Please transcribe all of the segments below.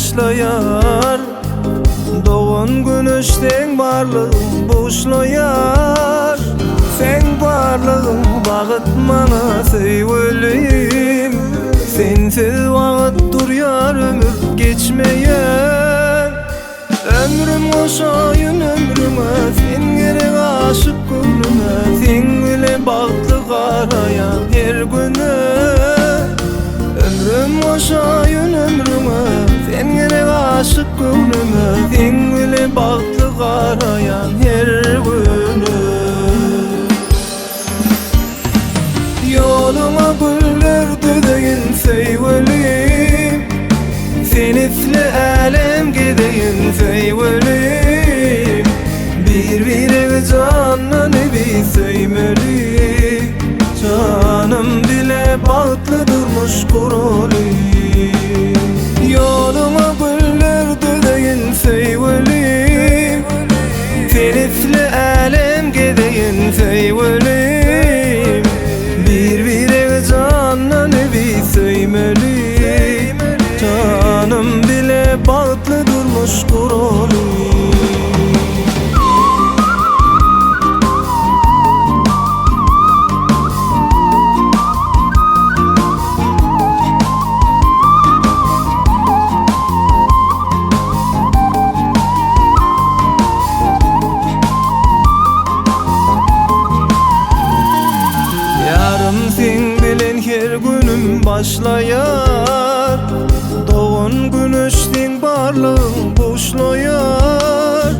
başlaýar Dogan güneş seň barlygyň buşlaýar Seň barlygyň bagyt maňa söýgülim Sensiz wagt durýar ömür geçmeýär Ömrüm goşaýyn ömrüňe Sen gerek aşyk göwnüme Seň bile bagtly garaýan her güne Ömrüm goşaýyn ömrüňe Sen gerek aşyk göwnüme Seň bile bagtly garaýan her güne Ýoluňa güller düzeýin söýgülim Sen isle älem gezeýin söýgülim Bir-biregi jandan eziz söýmeli Janym bile bagtly durmuş guraly Ýoluňa güller düzeýin söýgülim Sen isle älem gezeýin söýgülim Bir-biregi jandan eziz söýmeli Janym bile bagtly durmuş guraly. Ýarym seň bilen her günüm başlaýar Dogan güneş seň barlygyň buşlaýar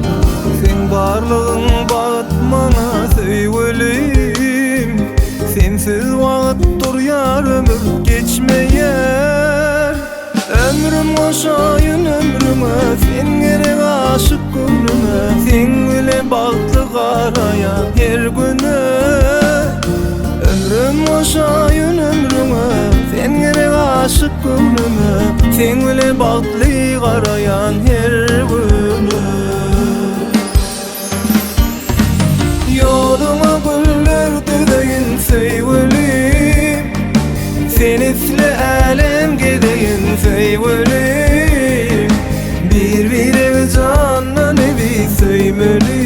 Seň barlygyň bagt maňa söýgülim Sensiz wagt durýar ömür geçmeýär Ömrüm goşaýyn ömrüňe Sen gerek aşyk göwnüme Seň bile bagtly garaýan her güne Ömrüm goşaýyn ömrüňe Sen gerek aşyk göwnüme Seň bile bagtly garaýan her güne Ýoluňa güller düzeýin söýgülim Sen isle älem gezeýin söýgülim Bir-biregi jandan eziz söýmeli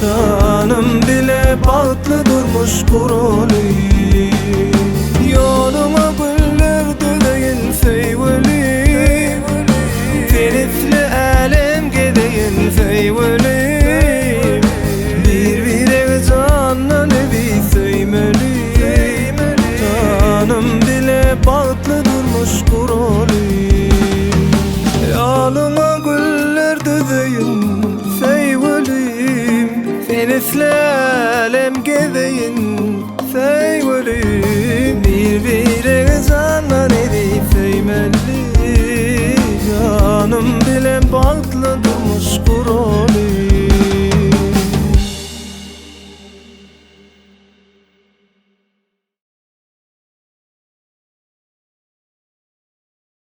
Janym bile bagtly durmuş guraly Ýoluňa güller düzeýin söýgülim Sen isle älem gezeýin söýgülim Bir-biregi jandan eziz söýmeli Janym bile bagtly durmuş guraly Ýoluňa güller düzeýin söýgülim Sen isle älem gezeýin.